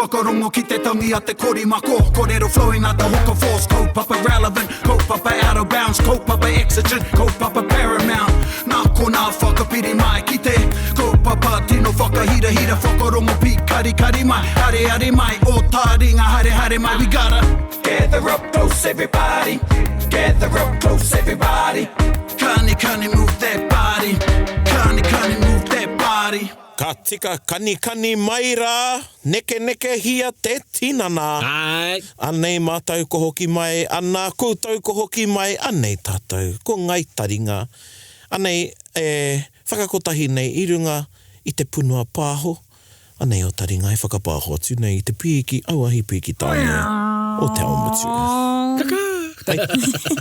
Whakarongo ki te tangi a te korimako Korero flowing like the hook of force Kaupapa relevant, kaupapa out of bounds Kaupapa exigent, kaupapa paramount Nā konā whakapiri mai ki te Kaupapa tino whakahirahira Whakarongo pīkarikari mai, areare mai Ō tāringa haere haere mai We gotta gather up close everybody Gather up close everybody Kani kani move that body Kani kani move that body Ka tika kanikani mai rā, nekenekehia te tinana. Āe. Anei mātou ko hoki mai, ana koutou ko hoki mai, anei tātou ko Ngai Taringa. Anei e whakakotahi nei i runga i te punua pāho, anei o Taringa e whakapāho atu nei i te pīki auahi pīki tāne o Te Awamutu. Kaka! Pai,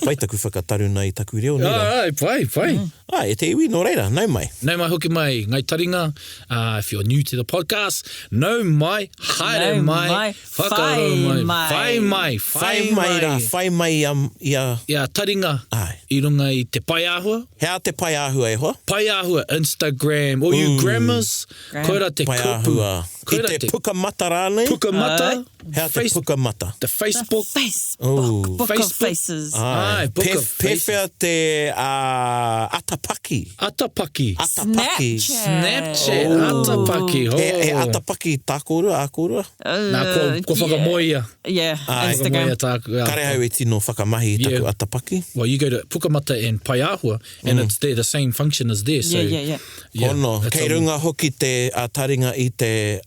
pai taku whakataruna i taku reo, nē rā? Āe, pai, pai. Āe, e te iwi, nō reira, nau mai. Nau mai hoki mai, Ngai Taringa, uh, if you're new to the podcast, nau mai, haere Nau mai, mai, whakaaro whai mai, mai. whai mai, Whai mai rā, whai mai i a, i a. I a Taringa, Āe. i runga i te paeāhua. He aha te paeāhua e hoa? Paeāhua, Instagram, all you grammars, Gram. koira te kupu. Paeāhua. I Koira te te pukamata rānei? Pukamata. Āe. He aha te pukamata? The Facebook. The Facebook. Book Facebook. of Faces. Aye, Aye, Book of Faces. Pēwhea te uh, atapaki? Atapaki. Atapaki. Snapchat. Snapchat. Atapaki. Oh. He, he atapaki tā kōrua, ā kōrua? Nā, kua, kua whakamoea. Yeah, Aye. Instagram. Whakamoea tāku. Yeah. Karehau e tino whakamahi i taku Yeah. atapaki. Well, you go to Pukamata and Paeāhua, and it's there, the same function is there. So, Yeah, yeah, yeah. yeah, Hono, it's kei a- runga hoki te a taringa i te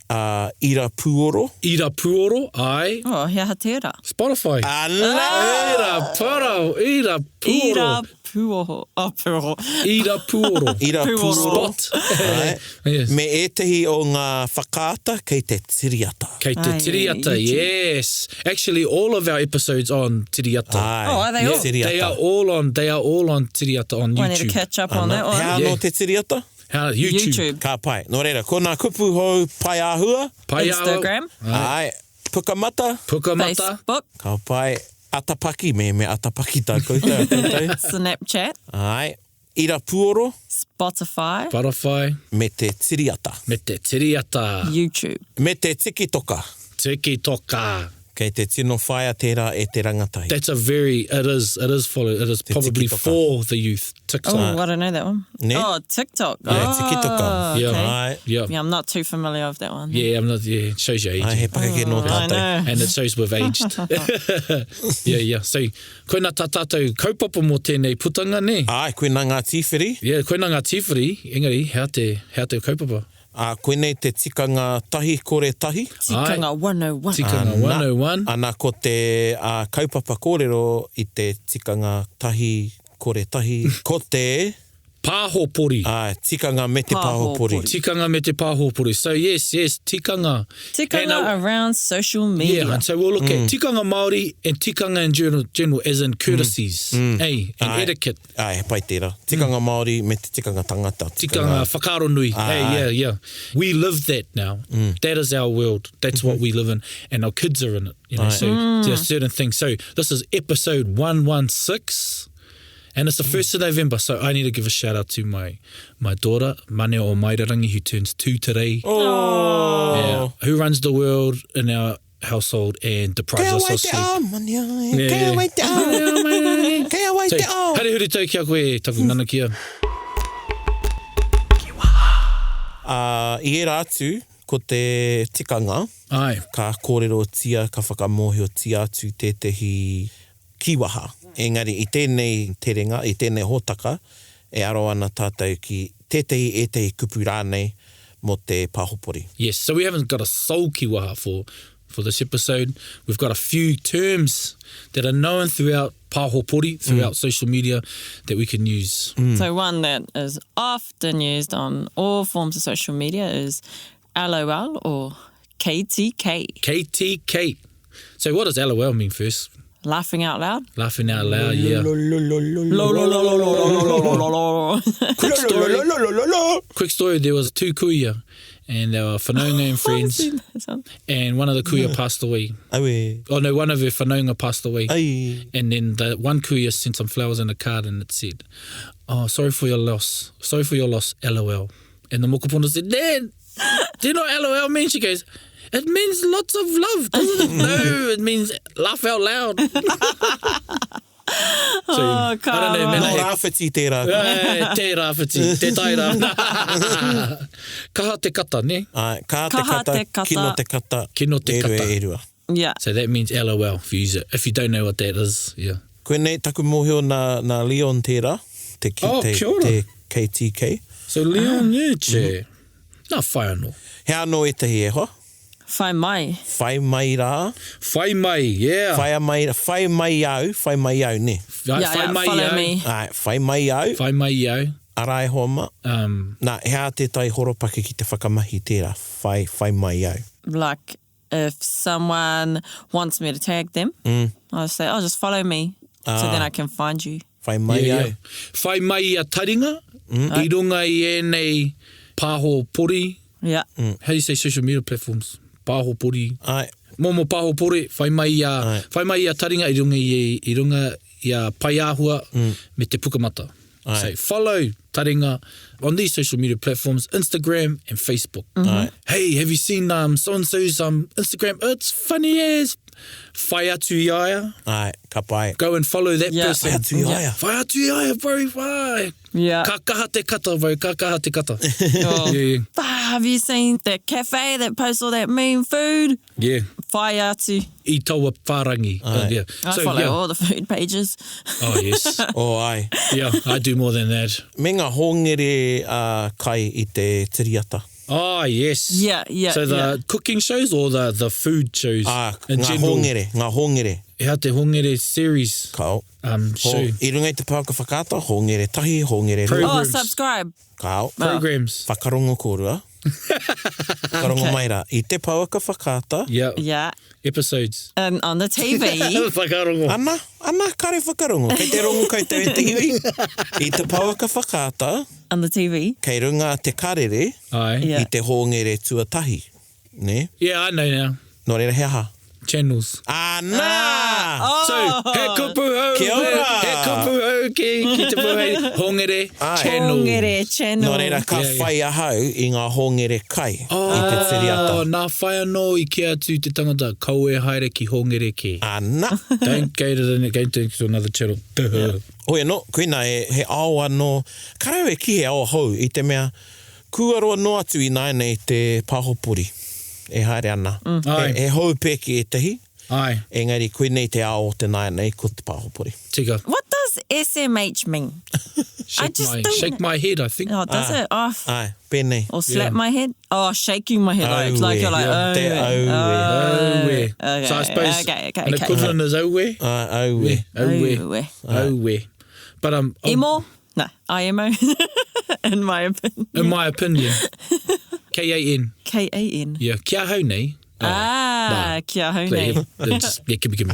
a Ira Puoro. Ira Puoro, ae. Oh, he aha tērā? Spotify. Ana! Ira Puro, Ira Puoro. Ira Puoho. Oh, Puoro. Ira Puoro. Ira Puoro. Puoro. Spot. Ae. Yes. Me ētehi o ngā whakaata kei te Tiriata. Kei te Aye, Tiriata, YouTube. yes. Actually, all of our episodes on Tiriata. Ae. Oh, are they all? Tiriata. They are all on, they are all on Tiriata on I need to YouTube. catch up on that He one. aha Yeah. anō te Tiriata? How, YouTube. YouTube. Ka pai. Nō reira, ko ngā kupu hou paeāhua. Paeāhua. Instagram. Āe. Pukamata. Pukamata. Facebook. Ka pai. Atapaki, me, me atapaki tā koutou, a koutou. Snapchat. Āe. Ira puoro. Spotify. Spotify. Me te tiriata. Me te tiriata. YouTube. Me te tikitoka. Tikitoka. Kei te tino whaia tērā e te rangatahi. That's a very, it is, it is follow, it is Te probably tikitoka. for the youth. TikTok. Oh, I don't know that one. Ne? Oh, TikTok. Yeah, oh, tikitoka. Yeah. Okay. Āe. Yeah. Yeah, I'm not too familiar with that one. Yeah, I'm not, yeah, it shows your age. Āe, he pakeke nō I tātou. know. And it shows we've aged. yeah, yeah. So, koina tā tātou kaupapa mō tēnei putanga, nē? Āe, koina ngā tīwhiri. Yeah, koina ngā tīwhiri, engari, hea te, hea te kaupapa? Ā, koinei te tikanga tahi kore tahi. Tikanga 101. Tikanga 101. Ana, ko te ā, kaupapa kōrero i te tikanga tahi kore tahi, ko te. Pāhopori. Ā, tikanga me te pāhopori. Tikanga me te pāhopori. So yes, yes, tikanga. Tikanga And, uh, around social media. Yeah, and so we'll look at tikanga Māori and tikanga in general, general as in courtesies, eh, and Āe. etiquette. Āe, he pai tērā. Tikanga Māori me te tikanga tangata. Tikanga whakaaro nui. Hey, yeah, yeah. We live that now. That is our world. That's what we live in. And our kids are in it. You know, so there's certain things. So this is episode 116. And it's the 1st of November, so I need to give a shout out to my my daughter, Mane o Mairarangi, who turns two today. Oh. Yeah, who runs the world in our household and deprives Kei a us wai of te sleep. ao, mania e. Yeah, Kei a yeah. wai te ao. Kei a wai So, te ao. haere huritau ki a koe, taku nanakia. Ā, i ērā atu, ko te tikanga, Ai. ka kōrerotia, ka whakamōhiotia atu tētehi kīwaha. Engari i tēnei terenga, i tēnei hōtaka, e aro ana tātou ki tētehi, ētehi kupu rānei mō te pāhopori. Yes, so we haven't got a sole kīwaha for, for this episode. We've got a few terms that are known throughout pāhopori, throughout mm. social media, that we can use. Mm. So one that is often used on all forms of social media is LOL or KTK. KTK. So what does LOL mean first? Laughing out loud. Laughing out loud, yeah. Quick story. Quick story, there was two kuia and they were whanaunga and friends and one of the kuia passed away. Aue. Oh no, one of her whanaunga passed away. Ai. And then the one kuia sent some flowers in a card and it said, Oh, sorry for your loss. Sorry for your loss, LOL. And the mokopuna said, Dad, do you know what LOL means? She goes, It means lots of love, doesn't it? No, it means laugh out loud. So, Oh, I don't know, man. Nō Rāwhiti tērā. Eh, te Rāwhiti, te tai rāwhiti. Kaha te kata, ne? Āe, ka te Kaha kata, te kata. kino te kata, Kino te e rua, kata. e rua. Yeah. So that means LOL if you use it. If you don't know what that is, yeah. Koinei taku mōhio nā, nā Leon tērā, te, ki, Oh, te, kia ora. te KTK. So Leon, mm -hmm. Nā whai anō. He anō ētahi e hoa? Whai mai. Whai mai rā. Whai mai, yeah. Whai mai, whai mai au, whai mai au, ne? Whai, Yeah, whai yeah, mai follow au. me. Āe, whai mai au, Whai mai au. arā e hoa mā. Um, Nā, he aha tētahi horopaki ki te whakamahi tērā, whai, whai mai au. Like if someone wants me to tag them, I say, oh, just follow me. So then I can find you. Whai mai yeah, au. yeah. Whai mai i a taringa, i runga i ēnei pāho pori. Yeah. How do you say social media platforms? Pāho pori. Āe, Momo pāho pori, whai mai i a, Ai. whai mai i a taringa i runga i, i runga i a Paiāhua me te Pukamata. Ai. So follow taringa on these social media platforms, Instagram and Facebook. Ai. Hey, have you seen um, so-and-so's um, Instagram? It's funny as. Whai atu i a ia. āe, ka pai. Go and follow that Yeah. person. Whai atu i a ia. Whai atu i a ia, bro. Whai. Yeah. Ka kaha te kata, bro. Ka kaha te kata. Oh. yeah, yeah. Ah, have you seen that cafe that posts all that mean food? Yeah. Whai atu. I taua whārangi. Yeah. I So, follow yeah. all the food pages. Oh, yes. Oh, āe. Yeah, I do more than that. Me ngā hōngere uh, kai i te tiriata. Oh, yes. Yeah, yeah, So the yeah. cooking shows or the, the food shows? Ā, in ngā general? hōngere, ngā hōngere. Hea te hōngere series Kao. um, Ho, show I runga i te pāka whakaata, hōngere tahi, hōngere rua. Oh, Programs. subscribe. Kao. programs. Whakarongo kōrua. Whakarongo Okay. mai rā. I te pouaka whakaata. Yeah. Yeah. Episodes. And on the TV. Whakarongo. Ana, ana, kare whakarongo. Kei te rongo koutou e te iwi. I te pouaka whakaata, on the TV. kei runga te karere Aye. Yeah. i te hōngere tuatahi. Ne? Yeah, I know now. Nō reira he aha? Channels. Ana! Ah. So, he kupu hou, Kia ora. he kupu hou ki, ki te puhei, hongere Ai. channel. Hongere channel. Nō reira, ka Yeah, yeah. whai ahau i ngā hōngere kai i te tiriata. Oh, nā whai anō i ki atu te tangata, kau e haere ki hongere ke. Ana! Don't go to the, go to another channel. Duh. Hoi anō, koina e, he ao anō, karau e ki he ao hou i te mea, kūaroa noa atu i nāianei te pāhopori e haere ana. Ai. He, he hou pēke ētahi, Ai, engari koinei te ao o te nāianei ko te pāhopori. tika. What does SMH mean? Shake, just my, don't- shake my head, I think. Oh, does it? Oh, f- Ai, pēnei. or slap Yeah. my head? Oh, shaking my head. Like, like you're like, Aue. oh. Te aue. Aue. Okay, So I suppose okay, okay, an okay. equivalent is aue. Ai, aue. Aue. Aue. Aue. But um, um, Emo? No, IMO. In my opinion. in my opinion, K-A-N. K A N. Yeah, kia hau nei. Oh, Ah, kia hau yeah, nei. yeah, just, yeah, give me, give me.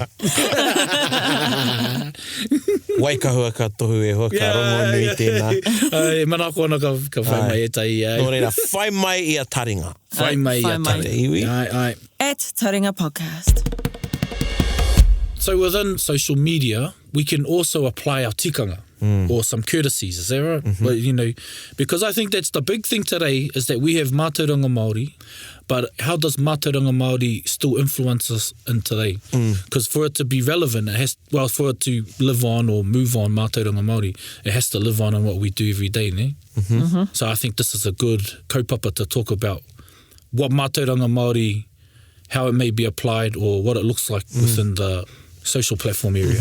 Waikahua ka tohu e hoa, ka rongo nui tēnā. Ai, manako ana ka, ka whai mai e tai, ai. Nō reira, whai mai i a taringa. Whai mai i Whai a mai. taringa. Te iwi. Ai, ai. At Taringa Podcast. So within social media, we can also apply our tikanga or some courtesies. Is that right? But, you know, because I think that's the big thing today is that we have mātauranga Māori, but how does mātauranga Māori still influence us in today? Because for it to be relevant, it has, well, for it to live on or move on mātauranga Māori, it has to live on in what we do every day, ne? So I think this is a good kaupapa to talk about what mātauranga Māori, how it may be applied or what it looks like within the social platform area.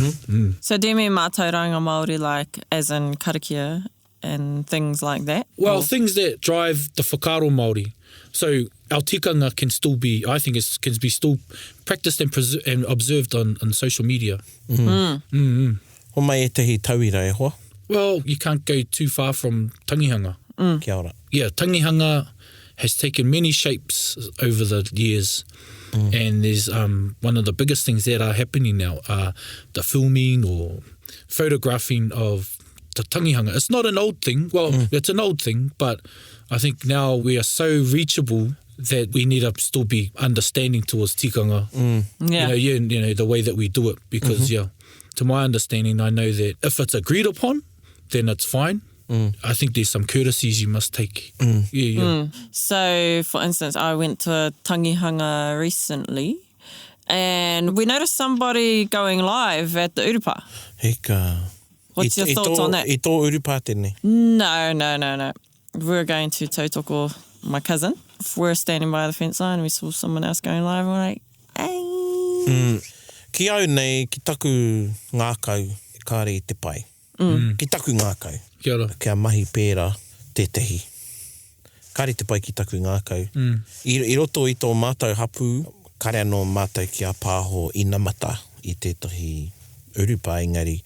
So do you mean mātauranga Māori like as in karakia and things like that? Well, Or- things that drive the whakaaro Māori. So our tikanga can still be, I think, it's, can be still practiced and, preser- and observed on, on social media. Ho mai ētahi tauira e hoa. Well, you can't go too far from tangihanga. Kia ora. Yeah, tangihanga has taken many shapes over the years. And there's um, one of the biggest things that are happening now are the filming or photographing of the tangihanga. It's not an old thing. Well, it's an old thing, but I think now we are so reachable that we need to still be understanding towards tikanga. Yeah. You know, yeah, you know, the way that we do it because, yeah, to my understanding, I know that if it's agreed upon, then it's fine. I think there's some courtesies you must take. Yeah, yeah. So, for instance, I went to Tangihanga recently and we noticed somebody going live at the urupa. Hika. What's I, your i thoughts tō, on that? I tō urupā tēnei. No, no, no, no. We were going to tautoko my cousin. We were standing by the fence line and we saw someone else going live and we're like, hey. Ki au nei, ki taku ngākau, kāre i te pai. Ki taku ngākau. Kia ora. Kia mahi pērā tētehi. Kāre i te pai ki taku ngākau. I, I roto i tō mātou hapū, kāre anō mātou kia pāho inamata i tētahi urupā, engari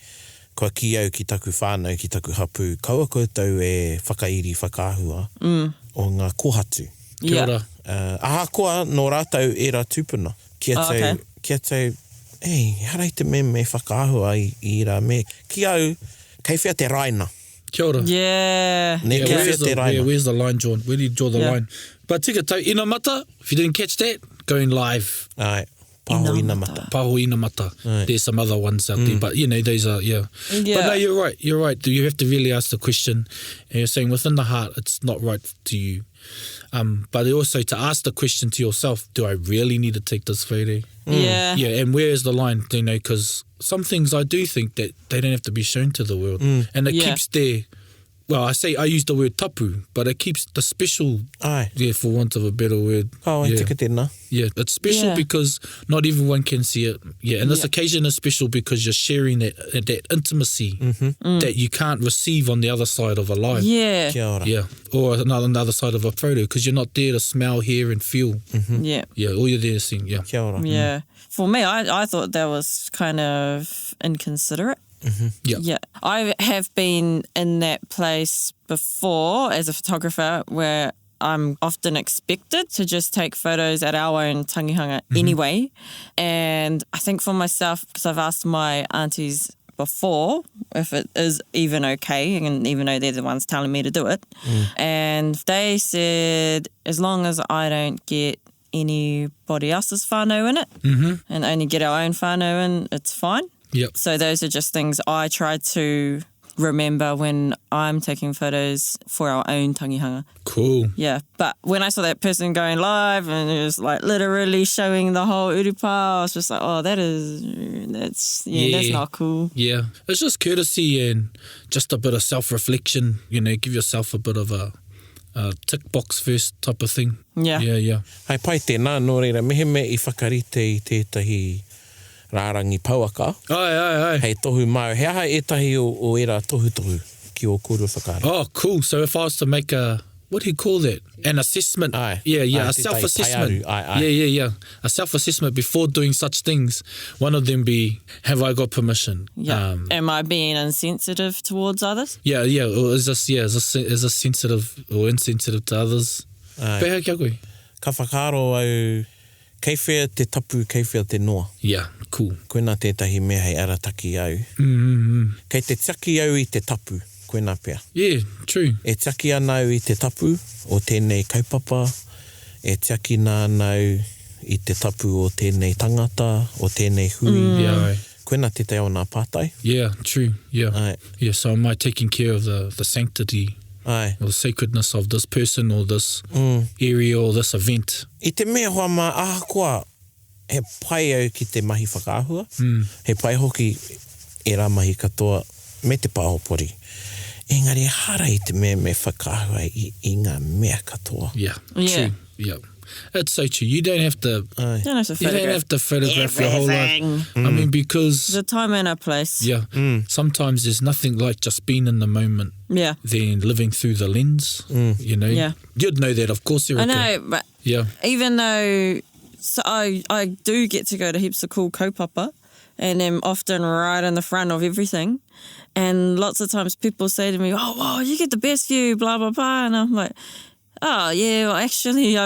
kua kī au ki taku whānau, ki taku hapū, kaua koutou e whakairi whakaahua o ngā kōhatu. Kia Yeah. ora. Ahakoa nō rātou ērā tūpuna, kia Oh, tau, okay. kia tau, ei, ehara i te mea me whakaahua i, i ērā mea. Ki au, kei whea te raina? Kia ora. Yeah. Ne, Yeah, kei whea where's, te the, yeah, raina? where's the line drawn? Where do you draw the Yeah. line? But tika tau, inamata, if you didn't catch that, going live. Ai, pāho Inamata. inamata. Paho inamata. There's some other ones out there, but you know, those are, yeah. But Yeah. no, you're right. You're right. You have to really ask the question. And you're saying within the heart, it's not right to you. But also to ask the question to yourself, do I really need to take this photo? Yeah. Yeah, and where is the line? You know, because some things I do think that they don't have to be shown to the world, and it Yeah. keeps their. Well, I say I use the word tapu, but it keeps the special. Ai, Yeah, for want of a better word. ka oi yeah. tika tēnā. Yeah, it's special Yeah. because not everyone can see it. Yeah, and this Yeah. occasion is special because you're sharing that that intimacy that you can't receive on the other side of a live. Yeah. Kia ora. Yeah, or another on the other side of a photo because you're not there to smell, hear, and feel. Yeah. Yeah, all you're there to see. Yeah. Kia ora. Yeah. For me, I thought that was kind of inconsiderate. Yeah. Yeah. I have been in that place before as a photographer where I'm often expected to just take photos at our own tangihanga anyway. And I think for myself, because I've asked my aunties before if it is even okay, and even though they're the ones telling me to do it. And they said, as long as I don't get anybody else's whānau in it and only get our own whānau in, it's fine. Yep. So those are just things I try to remember when I'm taking photos for our own tangihanga. Cool. Yeah, but when I saw that person going live and it was like literally showing the whole urupa, I was just like, oh, that's yeah, that's Yeah. not cool. Yeah, it's just courtesy and just a bit of self reflection. You know, give yourself a bit of a, a tick box first type of thing. Yeah. Yeah, yeah. Hai pai tēnā, nō reira, mehemea i whakarite i tētahi rārangi pouaka, Ai, ai, ai. hei tohu māu. He aha ētahi o, o ērā tohutohu ki o kōrua whakaaro? Oh, cool. So if I was to make a, what do you call that? An assessment. Aye. Yeah, yeah, Aye, a te tai self-assessment. taiaru. Aye, aye. Yeah, yeah, yeah. A self-assessment before doing such things. One of them be, have I got permission? Yeah. Am I being insensitive towards others? yeah, yeah. Or is this, yeah, is this sensitive or insensitive to others? Aye. Pēhea kia koe? Ka whakaaro au, kei whea te tapu, kei whea te noa. Yeah, cool. Koina tētahi mea hei arataki au. Kei te tiaki au i te tapu, koina pea. Yeah, true. E tiaki ana au i te tapu o tēnei kaupapa, e tiaki nā ana au i te tapu o tēnei tangata, o tēnei hui. Yeah, aye. Koina tētahi o nā pātai. Yeah, true. Yeah. Aye. Yeah, so am I taking care of the sanctity Ai. or the sacredness of this person or this area or this event? I te mea hoa mā, ahakoa, he pai au ki te mahi whakaahua, he pai hoki ērā mahi katoa me te pāhopori. Engari hara i te mea me whakaahua i, i ngā mea katoa. Yeah. Yeah. True. Yeah. It's so true. You don't have to Ai. You don't have to you don't photograph. have to photograph your whole life. Everything. I mean, because There's a time and a place. yeah, sometimes there's nothing like just being in the moment Yeah. than living through the lens. You know, Yeah. you'd know that, of course, I Erica. know, but Yeah, even though so I do get to go to heaps of cool kaupapa and am often right in the front of everything. And lots of times people say to me, oh, wow, you get the best view, blah, blah, blah. And I'm like, oh, yeah, well, actually,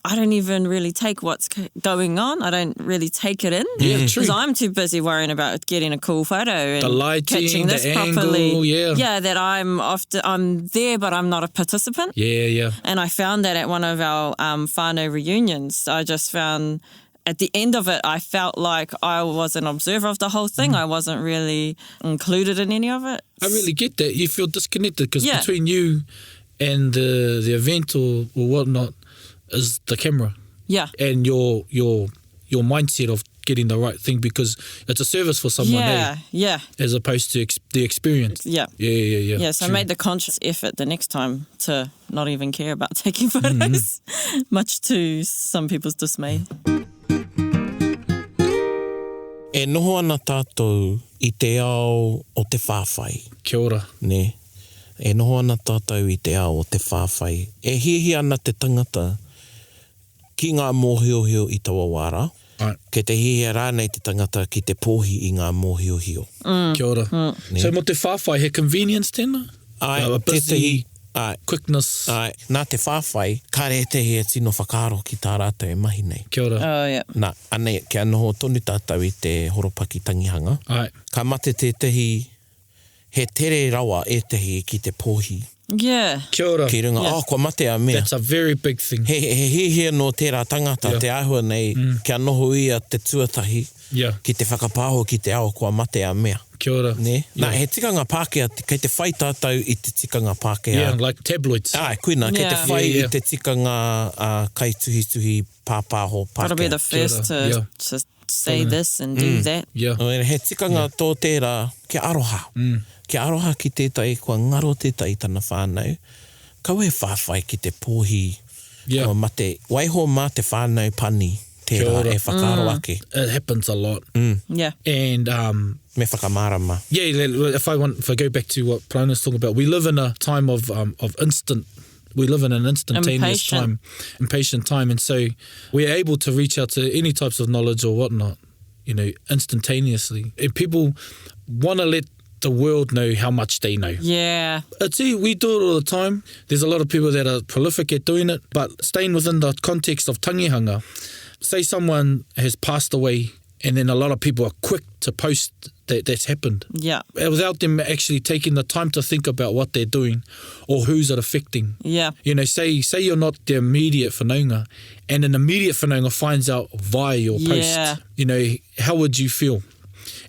I don't even really take what's going on. I don't really take it in. Yeah, true. Because I'm too busy worrying about getting a cool photo and The lighting, catching this the angle, properly. yeah. Yeah, that I'm often I'm there, but I'm not a participant. yeah, yeah. And I found that at one of our whānau reunions. I just found At the end of it, I felt like I was an observer of the whole thing. Mm. I wasn't really included in any of it. I really get that. You feel disconnected because yeah. between you and the the event or, or whatnot is the camera. Yeah. And your your your mindset of getting the right thing because it's a service for someone. Yeah, eh? yeah. As opposed to ex- the experience. Yeah. Yeah, yeah, yeah. Yeah, so True. I made the conscious effort the next time to not even care about taking photos, mm-hmm. much to some people's dismay. E noho ana tātou i te ao o te whāwhai. Kia ora. Nē. E noho ana tātou i te ao o te whāwhai. E hiahia ana te tangata ki ngā mōhiohio i taua wā rā. Āe. Kei te hiahia rānei te tangata ki te pōhi i ngā mōhiohio. Kia ora. Nē. So mō te whāwhai, he convenience tēnā? Āe, A busy tētahi, āe. quickness. Āe, nā te whāwhai, kāre ētahi e tino whakaaro ki tā rātou e mahi nei. Kia ora. Oh, yeah. Nā, anei, kia noho tonu tātou i te horopaki tangihanga. Āe. Ka mate tētahi, he tere rawa ētahi ki te pōhi. Yeah. Kia ora. Ki runga, Yeah. oh, kua mate a mea. That's a very big thing. He, he hiahia nō tērā tangata Yeah. te āhua nei kia noho ia te tuatahi Yeah. ki te whakapāho ki te ao kua mate a mea. Kia ora. Nē? Yeah. Nā, he tikanga Pākehā, kei te whai tātou i te tikanga Pākehā. Yeah, like tabloids. Āe, koina, kei te Yeah. whai Yeah, yeah. i te tikanga uh, kaituhituhi pāpāho Pākehā. Gotta be the first Kia ora. to, Yeah. to say this and do that. Yeah. Nō reira, he tikanga tō tērā kia aroha. Kia aroha ki tētahi kua ngaro tētahi tana whānau, kaua e whāwhai ki te pōhi Yeah. kua mate. Waiho mā te whānau pani Kia tērā ora. e whakaaro ake. It happens a lot. Yeah. And um, Me whakamārama. yeah, if I want, if I go back to what Prana's talking about, we live in a time of um, of instant. We live in an instantaneous Impatient. time, impatient time, and so we're able to reach out to any types of knowledge or whatnot, you know, instantaneously. And people want to let the world know how much they know. Yeah. It's we do it all the time. There's a lot of people that are prolific at doing it, but staying within the context of tangihanga, say someone has passed away and then a lot of people are quick to post that that's happened Yeah. without them actually taking the time to think about what they're doing or who's it affecting. Yeah. You know, say say you're not the immediate whanaunga and an immediate whanaunga finds out via your Yeah. post. You know, how would you feel?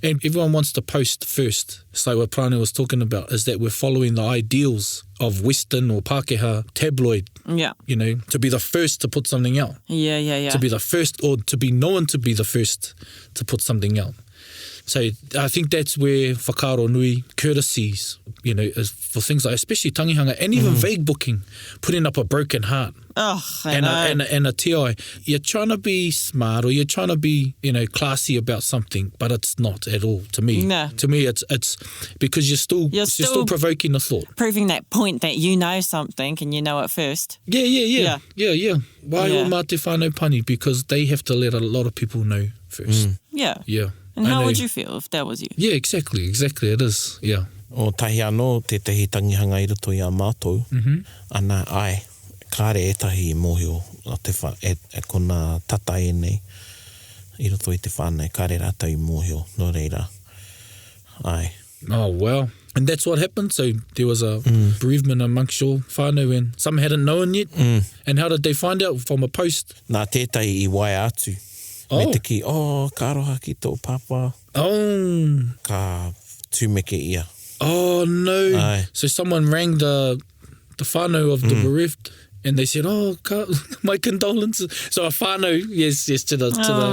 And everyone wants to post first. It's like what Prana was talking about, is that we're following the ideals of Western or Pākehā tabloid, Yeah. you know, to be the first to put something out Yeah. Yeah. Yeah. to be the first or to be known to be the first to put something out. So I think that's where whakaaro nui courtesies, you know, is for things like especially tangihanga and even vague booking, putting up a broken heart oh, I and know. a, and, a, and a TI. You're trying to be smart or you're trying to be, you know, classy about something, but it's not at all to me. No. To me, it's it's because you're still You're you're still, still- provoking a thought. Proving that point that you know something and you know it first. Yeah, yeah, yeah. Yeah, yeah. Why Yeah. all mā te whānau pani? Because they have to let a lot of people know first. Yeah. Yeah. And I how know. would you feel if that was you? Yeah, exactly, exactly. It is. Yeah. O tahi anō tētahi tangihanga i roto i a mātou. Mm -hmm. Ana, ai, kāre ētahi i mōhio a te wha, e, e kona tata ēnei i roto i te whānau, kāre rātou i mōhio, nō reira. Ai. Oh wow. And that's what happened. So there was a bereavement amongst your whānau and some hadn't known yet. And how did they find out? From a post. Nā tētahi i waea atu. Me Oh. te kī, oh, ka aroha ki tō pāpā. Oh. Ka tūmeke ia. Oh no. Aye. So someone rang the the whānau of the bereaved and they said, "Oh, ka, my condolences." So a whānau, yes, yes, to the to the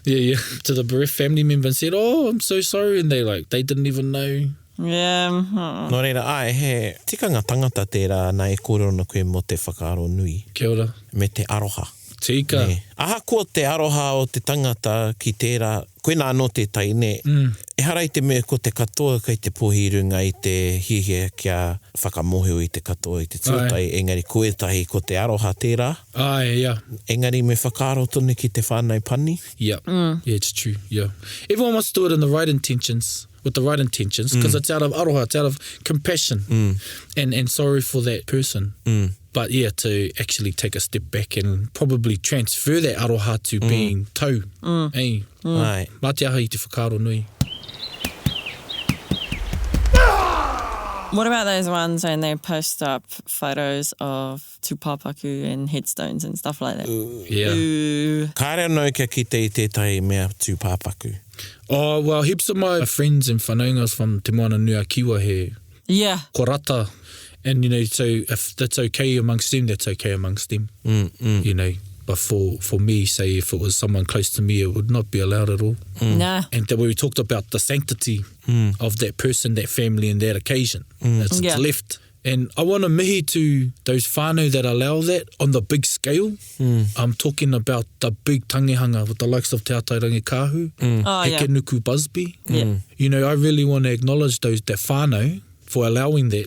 yeah, yeah, to the bereaved family member and said, "Oh, I'm so sorry." And they like they didn't even know. Yeah. mm. Nō reira, ai, he tikanga tangata tērā nā e kōrero ana koe mō te whakaaro nui Kia ora. me te aroha. Tika. Nē. Ahakoa te aroha o te tangata ki tērā, koinā anō tētahi, nē. Mm. Ehara i te mea ko te katoa kei te pōhi i runga i te hiahia kia whakamōhio i te katoa i te tuatahi, engari ko ētahi ko te aroha tērā. Aye, yeah. Engari me whakaaro tonu ki te whānau pani. Yeah. Yeah, it's true. Yeah. Everyone wants to do it in the right intentions, with the right intentions, because it's out of aroha, it's out of compassion and, and sorry for that person. But yeah, to actually take a step back and probably transfer that aroha to being tau. Hey. Ai. Mā te aha i te whakaaro nui. What about those ones when they post up photos of tūpāpaku and headstones and stuff like that? Yeah. Ooh. Kāre anō kia kite i tētahi mea tūpāpaku. Oh, well, heaps of my friends and whanaungas from Te Moana Nui a Kiwa he Yeah. korata. And, you know, so if that's okay amongst them, that's okay amongst them. Mm, You know, but for, for me, say if it was someone close to me, it would not be allowed at all. Nah. And then we talked about the sanctity of that person, that family, and that occasion. It's, Yeah. it's left. And I want to mihi to those whānau that allow that on the big scale. I'm talking about the big tangihanga with the likes of Te Atairangi Kahu, Oh, yeah. Hekenuku Busby. Yeah. You know, I really want to acknowledge those that whānau for allowing that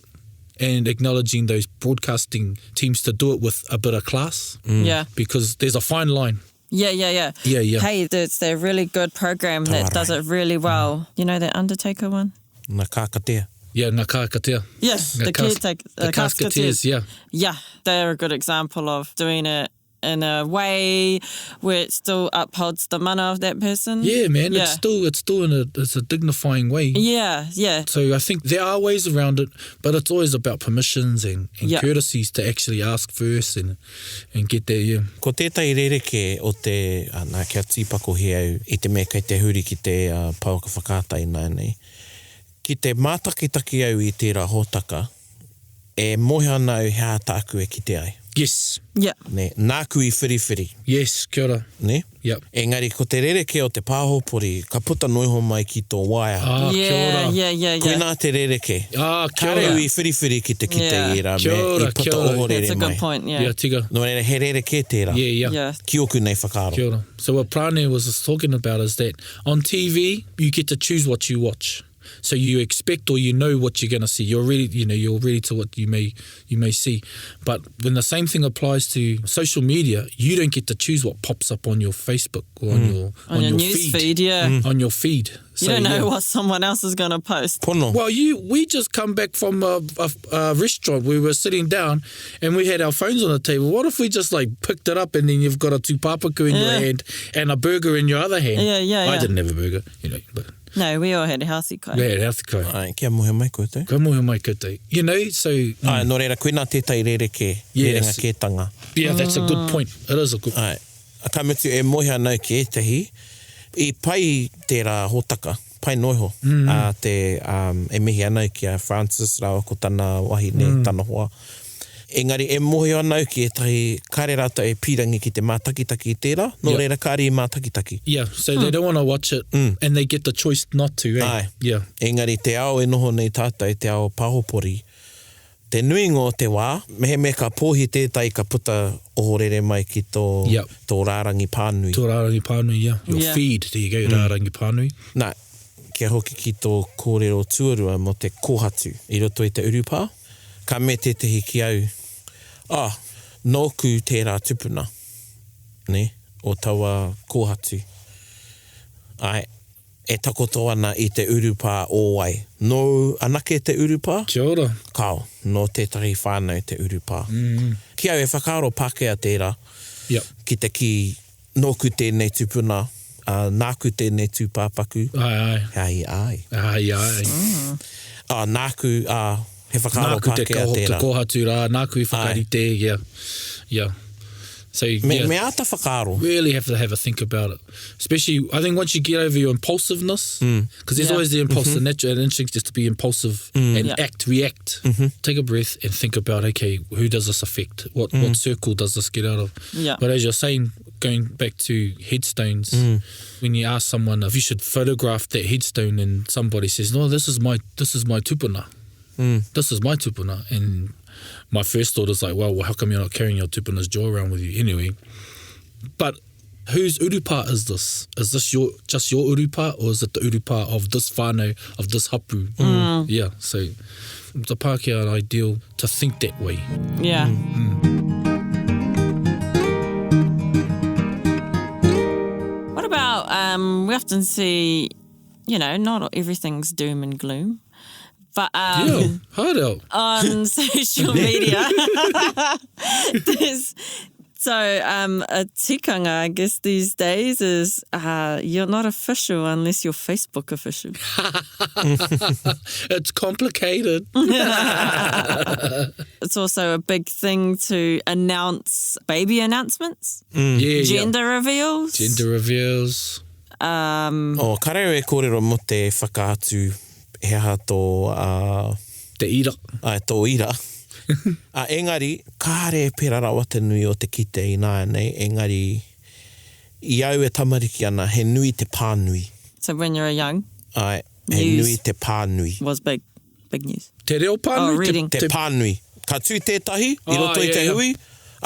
and acknowledging those broadcasting teams to do it with a bit of class Yeah. because there's a fine line. Yeah, yeah, yeah. Yeah, yeah. Hey, it's a really good program that does it really well. You know that Undertaker one? Ngā kākatea. Yeah, ngā kākatea. Yes, Ngā the caretaker, the casketeers, yeah. Yeah, they're a good example of doing it in a way where it still upholds the mana of that person. Yeah, man, Yeah. it's still it's still in a it's a dignifying way. Yeah, yeah. So I think there are ways around it, but it's always about permissions and, and Yeah. courtesies to actually ask first and and get there, yeah. Ko tētahi rerekē o te, nā, kia tīpako he au i te mea kei te huri ki te uh, pouaka whakaata ināianei. Ki te mātakitaki au i tērā hōtaka, e mōhio ana au he aha tāku e kite ai. Yes. Yeah. Nē, nāku i whiriwhiri, Yes, kia ora. nē? Yep. Engari ko te rerekē o te pāhopori, ka puta noa iho mai ki tō waea. Ah, kia yeah, ora. yeah, yeah, yeah. Koinā te rerekē. Ah, kia Kāre ora. au i whiriwhiri ki te kite Yeah. i ērā Kia mea, ora, i puta kia ora. ohorere That's a mai. good point, yeah. Yeah, tika. Nō reira, he rerekē tērā. Yeah, yeah. Yeah. Ki ōku nei whakaaro. Kia ora. So what Prane was just talking about is that on TV you get to choose what you watch. So you expect or you know what you're going to see. You're ready, you know, you're ready to what you may you may see. But when the same thing applies to social media, you don't get to choose what pops up on your Facebook or on your On, your, news feed, yeah. On your feed. You So, don't know yeah. what someone else is going to post. Pono. Well, you we just come back from a, a, a restaurant. We were sitting down, and we had our phones on the table. What if we just like picked it up, and then you've got a tūpāpaku in your Yeah. hand and a burger in your other hand? Yeah, yeah, I yeah. didn't have a burger, you know, but No, we all had a healthy kai. we had healthy kai. Ai, kia mohe mai koutou. Ka mohe mai koutou. You know, so Ai, nō reira, koinā tētahi rerekē, Yes. rerenga kētanga. yeah, that's a Mm. good point. It is a good. Ai, ka mutu e mohe ana ki ētahi, i pai tērā hōtaka, pai noa iho, mm. a te, um, e mihi ana ki a Francis rāua ko tana wahine, mm. tana hoa. Engari e mōhio ana au ki ētahi kāre rātou e pīrangi ki te mātakitaki i tērā, nō Yeah. reira kāre i mātakitaki. Yeah, so they don't want to watch it, and they get the choice not to. Eh? Ai. Yeah, Engari te ao e noho nei tātou, te ao pāhopori, te nuinga o te wā, mehemea ka pōhi tētahi ka puta ohorere mai ki tō, Yep. tō rārangi pānui. tō rārangi pānui. Yeah, your Yeah. feed. There you go, rārangi pānui. Nā, kia hoki ki tō kōrero tuarua mō te kōhatu i roto i te urupā, ka mea tētehi ki au, ah, nōku tērā tupuna, nē, o taua kōhatu. Ai, e takoto ana i te urupā o wai. Nōu anake te urupā? Kia ora. Kāo, nō tētahi whānau te urupā. Mm. Ki au e whakaaro Pākehā tērā, Yep. ki te kī, nōku tēnei tupuna, uh, nāku tēnei tūpāpaku. Ai, ai. Ai, ai. Ai, ai. Ah, nāku, ah, he whakaaro Nāku te, Pākehā ko, te tērā. kōhatu rā, nāku i whakarite, yeah. Yeah. So, Me, yeah, me āta whakaaro. really have to have a think about it. Especially, I think once you get over your impulsiveness, because there's Yeah. always the impulse, the natural instinct just to be impulsive and Yeah. act, react. Take a breath and think about, okay, who does this affect? What what circle does this get out of? Yeah. But as you're saying, going back to headstones, when you ask someone if you should photograph that headstone, and somebody says, "No, this is my this is my tupuna." This is my tupuna. And my first thought is like, well, well, how come you're not carrying your tupuna's jaw around with you anyway? But whose urupa is this? Is this your just your urupa or is it the urupa of this whānau, of this hapu? Yeah, so the Pākehā are ideal to think that way. Yeah. What about um, we often see, you know, not everything's doom and gloom, but um, Yeah, hard out. on social media, there's So um, a tikanga, I guess, these days is uh, you're not official unless you're Facebook official. It's complicated. It's also a big thing to announce baby announcements, Mm. Yeah, yeah. gender reveals. Gender reveals. Um, Oh, kareo e kōrero mō te whakaatu he aha tō, uh, Te ira. Ai, tō ira. Ā, engari, kāre e pērā rawa te nui o te kite ināianei, engari, i au e tamariki ana, he nui te pānui. So when you were young? Āe, he News. nui te pānui. Was big, big news. Te reo pānui? Oh, reading. Te, te pānui. Ka tū tētahi i roto oh, i te yeah, yeah. hui,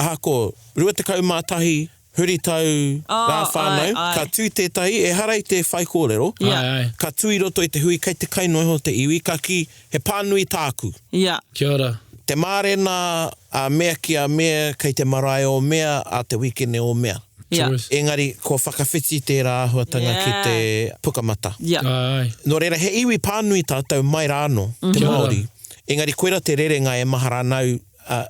ahakoa, 21 huritau Oh, rā whānau, ai, ai. ka tū tētahi, ehara i te whaikōrero, Yeah. Ai, ai. ka tū i roto i te hui, kei te kai noa iho te iwi, ka kī, he pānui tāku. Yeah. Kia ora. Te mārena a mea ki a mea, kei te marae o mea, a te wikene o mea. Yeah. Choice. Engari, kua whakawhiti tērā āhuatanga ki Yeah. te pukamata. Yeah. Ai, ai. Nō reira, he iwi pānui tātou mai rā anō, te Kia ora. Māori. Engari, koira te rerenga e mahara ana au, ā,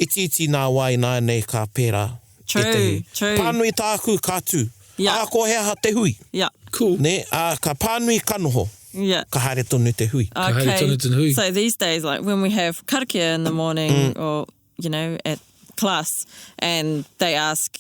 itiiti nā wā ināianei ka pērā True, ētahi. true. Pānui tāku, ka tū. Yeah. Ahakoa he aha te hui. Yeah. Cool. Nē, ā, ka pānui ka noho. Yeah. Ka haere tonu te hui. haere tonu te hui. So these days, like when we have karakia in the morning Mm. or, you know, at class and they ask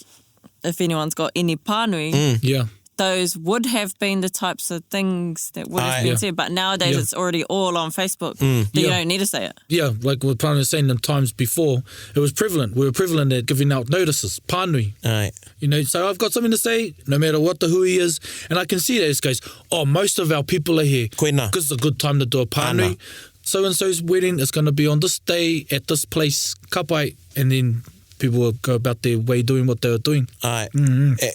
if anyone's got any pānui, Mm. Yeah. those would have been the types of things that would have Aye. been Yeah. said. But nowadays Yeah. it's already all on Facebook. That You Yeah. don't need to say it. Yeah, like what Pānui was saying in times before, it was prevalent. We were prevalent at giving out notices, pānui. Āe. You know, so I've got something to say, no matter what the hui is. And I can see that it goes, oh, most of our people are here. Koina. Because it's a good time to do a pānui. Ana. So-and-so's wedding is going to be on this day at this place, ka pai. And then people will go about their way doing what they were doing. Āe. E, e,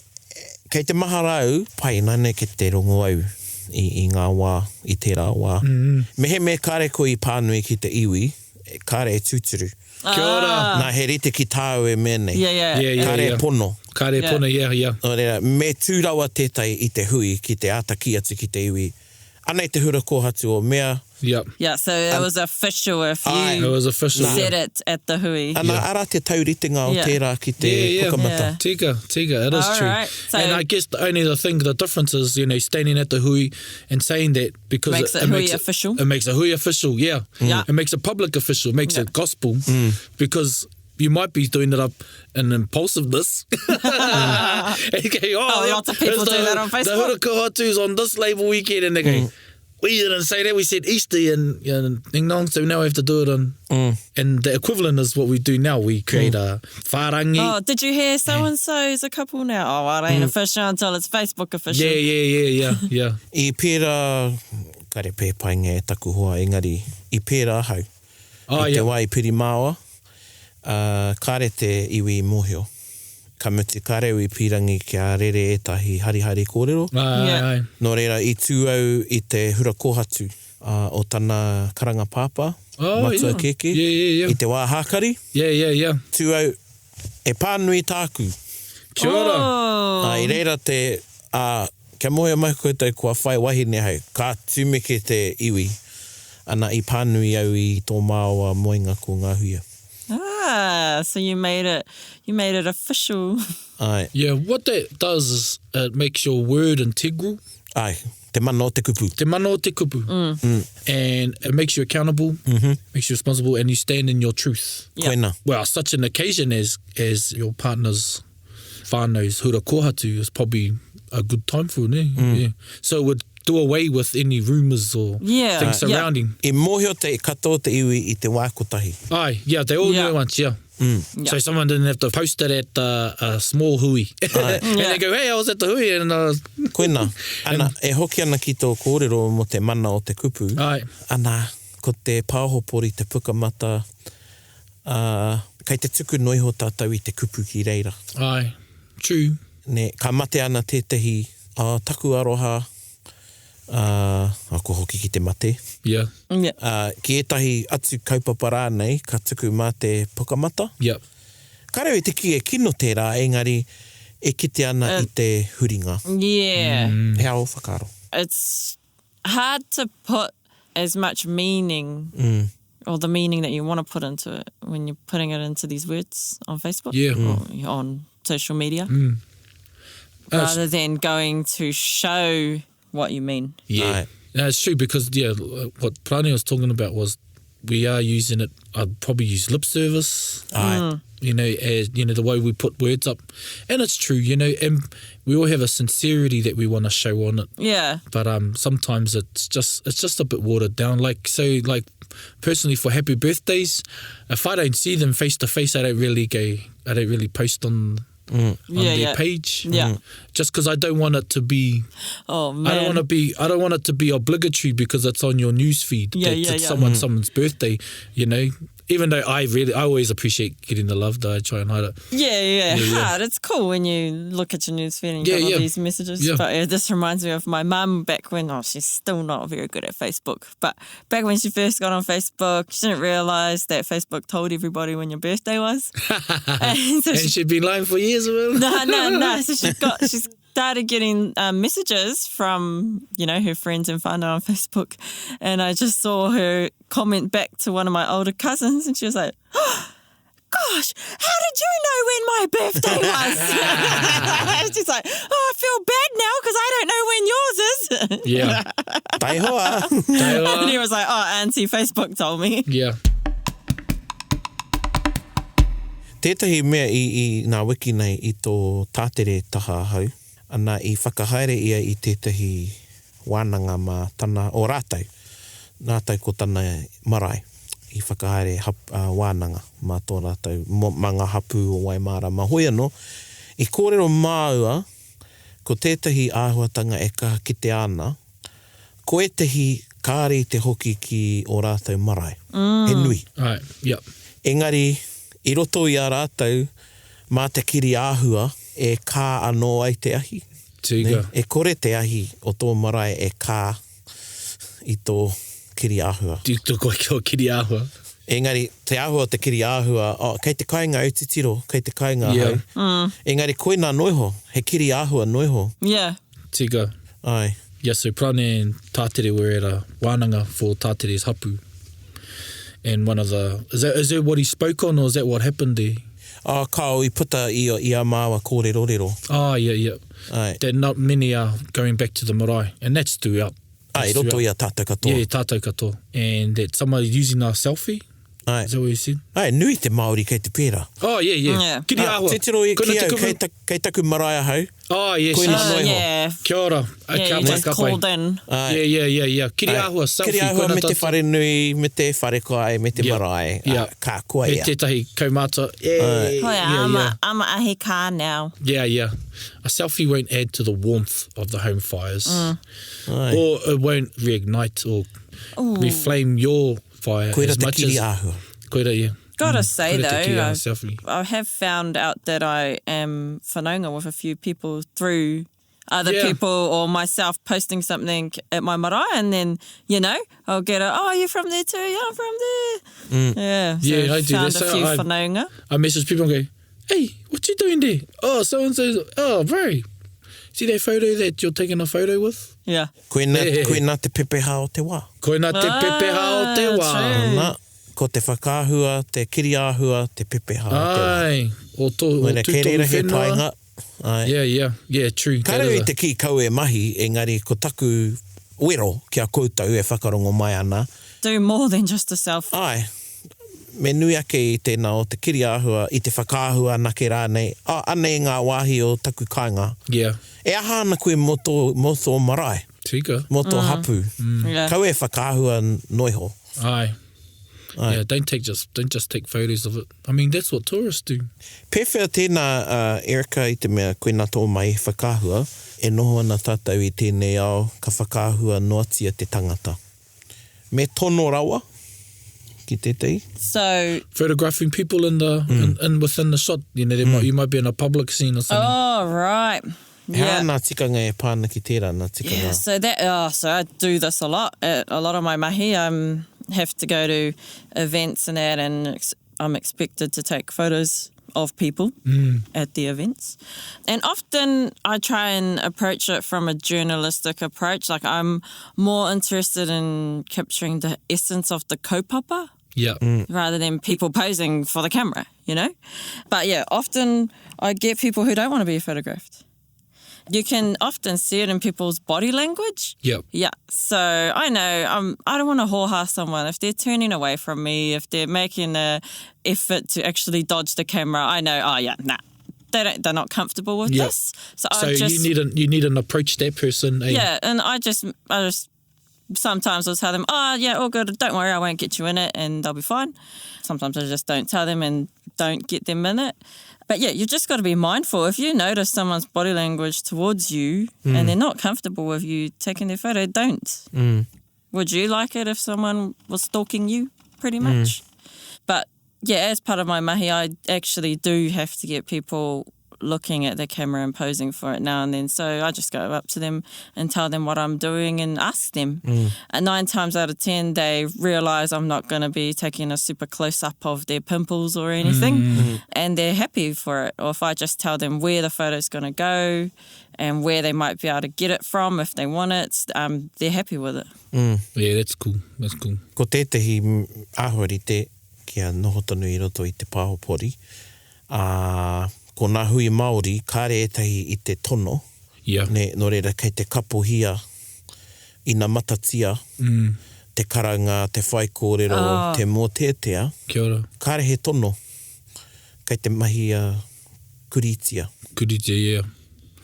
kei te mahara au, pai ināianei ki te rongo au i, i ngā wā, i tērā wā. Mehemea kāre koe i pānui ki te iwi, e, kāre e tūturu. Kia ora. Nā, he rite ki tāu e mea nei. Ah. Yeah, yeah. Yeah, yeah, Kāre yeah. e pono. Kāre Yeah. pono, yeah, yeah. Nō reira, me tū rawa tētahi i te hui ki te āta kī atu ki te iwi, Anei te hura kōhatu o mea. Yep. Yeah, so it was official if Aye. It you was official. said it at the hui. Ana, ara te tauritenga o Yeah. tērā ki te Yeah, yeah. pukamata. Yeah. Tika, tika, it is All true. right, so- and I guess the only the thing, the difference is, you know, standing at the hui and saying that because Makes it hui official. It makes a hui official, yeah. Yeah. It makes it public official, it makes Yeah. it gospel because you might be doing it up in impulsiveness. And you go, oh, Oh, lots of people it's do that on The Facebook. hura kohatu's on this label weekend, and they go, we didn't say that. We said Easter and, you know, ding dong, so now we have to do it on. And the equivalent is what we do now. We create a whārangi. Oh, did you hear so and so's a couple now? Oh, well, it ain't official until it's Facebook official. Yeah, yeah, yeah, yeah, yeah. I pērā, kare pē painga e taku hoa, engari, i pērā ahau. Oh, I te yeah. wā i Pirimāoa, uh, kāre te iwi i mōhio. Ka mutu, kāre au i pīrangi kia rere ētahi harihari kōrero. Ai, Yeah. ai. Nō reira, i tū au i te hura kōhatu uh, o tana karanga pāpā, Oh, Matua yeah. Kēkē, Yeah, yeah, yeah. i te wā hākari, Yeah, yeah, yeah. tū au, e pānui tāku. Kia ora. Oh. Ā, i reira te, ā, kia mōhio mai koutou kua whai wahine ahau, ka tumeke te iwi. Ana, i pānui au i tō māua moenga ko ngā huia. Ah, so you made it you made it official. Āe, Yeah, what that does is it makes your word integral. āe, te mana o te kupu. Te mana o te kupu. And it makes you accountable, makes you responsible, and you stand in your truth. Yeah. Koina. Well, such an occasion as as your partner's whānau's hura kōhatu is probably a good time for it, eh? Yeah. So it would do away with any rumours or Yeah, things yeah. surrounding. I mōhio te katoa te iwi i te wā kotahi. Aye, yeah, they all Yeah. knew at once, yeah. Yeah. So someone didn't have to post it at uh, a small hui. and Yeah. they go, hey, I was at the hui and uh, Koina, ana, e hoki ana ki tō kōrero mō te mana o te kupu. Aye. Ana, ko te pāhopori, te pukamata, ā, kei te tuku noa iho tātou i te kupu ki reira. Aye, true. Nē, ka mate ana tētahi, ā, taku aroha, ā, ā, kua hoki ki te mate. Yeah, Yeah. Ā, ki ētahi atu kaupapa rānei, ka tuku mā te pukamata. yeah. Kāre i te kī e kino tērā, engari e kite ana i te huringa. Yeah. He ao whakaaro. It's hard to put as much meaning or the meaning that you want to put into it when you're putting it into these words on Facebook yeah. or on social media. Mm. Rather than going to show what you mean. Yeah. Right. No, it's true because, yeah, what Plani was talking about was we are using it, I'd probably use lip service. Aye. Mm. You know, as you know, the way we put words up. And it's true, you know, and we all have a sincerity that we want to show on it. Yeah. But sometimes it's just it's just a bit watered down. Like so like personally for happy birthdays, if I don't see them face to face, I don't really go I don't really post on on Yeah, their yeah. page. Yeah. Just because I don't want it to be Oh man. I don't want to be I don't want it to be obligatory because it's on your news feed. Yeah, that yeah, it's yeah. someone someone's birthday, you know. Even though I really I always appreciate getting the love though, I try and hide it. Yeah, yeah, Yeah, yeah. hard. It's cool when you look at your newsfeed and you Yeah, got all yeah. these messages. Yeah. But this reminds me of my mum back when, oh, she's still not very good at Facebook. But back when she first got on Facebook, she didn't realise that Facebook told everybody when your birthday was. and so And she, she'd been lying for years. Well. no, no, no. So she got, she started getting messages from, you know, her friends and whānau on Facebook. And I just saw her comment back to one of my older cousins and she was like, gosh, how did you know when my birthday was? She's like, oh, I feel bad now because I don't know when yours is. Yeah. Taihoa. and he was like, oh, Auntie Facebook told me. Yeah. Tētahi mea i, i ngā wiki nei i tō tātere taha ahau, ana i whakahaere ia i tētahi wānanga mā tana, o rātou, rātou ko tana marae i whakahaere hap, uh, wānanga mā tō rātou, mō, mā ngā hapū o Waimārama. Hoi anō, i kōrero māua, ko tētahi āhuatanga e kaha kitea ana, ko ētahi kāre i te hoki ki ō rātou marae. Mm. He nui. Right. Yeah. Engari, i roto i a rātou, mā te kiri āhua e kā anō ai te ahi. Tika. E kore te ahi o tō marae e kā i tō kiri āhua. Tu tō koe ki o kiri āhua. Engari, te āhua o te kiri āhua, oh, kei te kainga au titiro, kei te kainga Yeah. ahau. Mm. Engari, koinā noiho, he kiri āhua noiho. Yeah. Tika. Ai. Yeah, so Prane and Tātere were at a wānanga for Tātere's hapu. And one of the... Is that, is that what he spoke on or is that what happened there? Oh, kao i puta i, i a māua kōrero rero. Oh, yeah, yeah. Ai. That not many are going back to the marae. And that's throughout. Ai, That's roto throughout. i a tātou katoa. Yeah, tātou katoa. And that somebody using a selfie. Ai. Is that what you said? Ai, nui te Māori kei te pērā. Oh, yeah, yeah. Yeah. Kiri Ah, āhua. Titiro i Koina ki te au, kupu. kei, ta, kei taku marae ahau. Oh, yes. Koina yes. Oh, noiho. yeah. Kia ora. Yeah, Ka you pai, just ka pai. called in. Ai. Yeah, yeah, yeah, yeah. Kiri Ai. āhua, selfie. Kiri āhua koina me te tātou. wharenui, me te wharekai, me te Yeah. marae. Yeah. Ah, ka kua Me ia. tētahi kaumātua. Yeah, Oh, yeah, yeah, I'm, yeah. A, I'm a ahi kā now. Yeah, yeah. A selfie won't add to the warmth of the home fires. Mm. Ai. Or it won't reignite or reflame your fire Koira as te much kiri as... āhua. Koira, yeah. Gotta say Koira te though, kiri āhua I've- selfie. I have found out that I am whanaunga with a few people through other Yeah. people or myself posting something at my marae and then, you know, I'll get a, oh, you're from there too? Yeah, I'm from there. Yeah. So Yeah, I do found that. a So few I- whanaunga. I message people and go, hey, what you doing there? Oh, so-and-so's... Oh, bro. See that photo that you're taking a photo with? Yeah. Koina, Yeah. koina te pepeha o te wā. Koina te pepeha o te wā. Ah, true. Nā, ko te whakaahua, te kiri āhua, te pepeha o te wā. Ai, o tō, o Koina, kei tūtohu reira he whenua. painga. Ai. Yeah, yeah, yeah, true. Kāre That i is a- te kī kau e mahi, engari ko taku wero ki a koutou e whakarongo mai ana. Do more than just a selfie. Ai, me nui ake i tēnā o te kiri āhua, i te whakaahua anake rānei, a, anei ngā wāhi o taku kāinga. Yeah, E aha ana koe mō tō, mō tō marae, tika. mō tō hapu. Yeah. Kau e whakaahua noiho. Aye. Yeah, don't take just don't just take photos of it. I mean, that's what tourists do. Pēwhea tēnā, uh, Erica, i te mea koe nā tō mai whakaahua, e noho ana tātou i tēnei ao ka whakaahua noatia te tangata. Me tono rawa ki tētahi. So, Photographing people in the in, in within the shot. You know, they might you might be in a public scene or something. oh, right. He Yeah. yeah. nā tikanga e pāna ki tērā, nā tikanga. Yeah, so that oh, so I do this a lot. At a lot of my mahi, I um, have to go to events and that, and ex- I'm expected to take photos of people at the events. And often I try and approach it from a journalistic approach. Like I'm more interested in capturing the essence of the kaupapa. Yeah. Rather than people posing for the camera, you know? But yeah, often I get people who don't want to be photographed. You can often see it in people's body language. Yep. Yeah. So I know I don't want to hoha someone. If they're turning away from me, if they're making a effort to actually dodge the camera, I know, oh, yeah, nah. They don't, they're not comfortable with yep. this. So, so I just, you needn't, you needn't approach that person. Eh? Yeah. And I just, I just sometimes I'll tell them, oh, yeah, all good. Don't worry, I won't get you in it and they'll be fine. Sometimes I just don't tell them and don't get them in it. But yeah, you've just got to be mindful. If you notice someone's body language towards you mm. and they're not comfortable with you taking their photo, don't. Mm. Would you like it if someone was stalking you? Pretty much. But yeah, as part of my mahi, I actually do have to get people looking at the camera and posing for it now and then. So I just go up to them and tell them what I'm doing and ask them. And 9 times out of 10, they realise I'm not going to be taking a super close-up of their pimples or anything. And they're happy for it. Or if I just tell them where the photo's going to go and where they might be able to get it from if they want it, they're happy with it. Yeah, that's cool. That's cool. Ko tētehi āhua rite kia noho tonu i roto i te pāhopori, ā, ko ngā hui Māori, kāre ētahi i te tono, Yeah. nē, nō reira kei te kapohia ina matatia te karanga, te whaikōrero, te mōteatea, Kia ora. kāre he tono kei te mahia kuritia. Kuritia, yeah.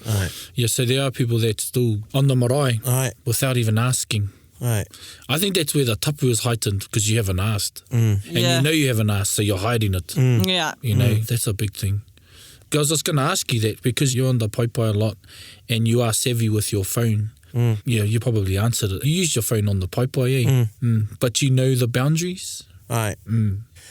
Āe. Yeah, so there are people that still on the marae Āe. without even asking. Āe. I think that's where the tapu is heightened because you haven't asked. And Yeah. you know you haven't asked, so you're hiding it. Yeah. You know, that's a big thing. I was just going to ask you that because you're on the paepae a lot and you are savvy with your phone. Yeah, you probably answered it. You use your phone on the paepae, eh? But you know the boundaries? Āe.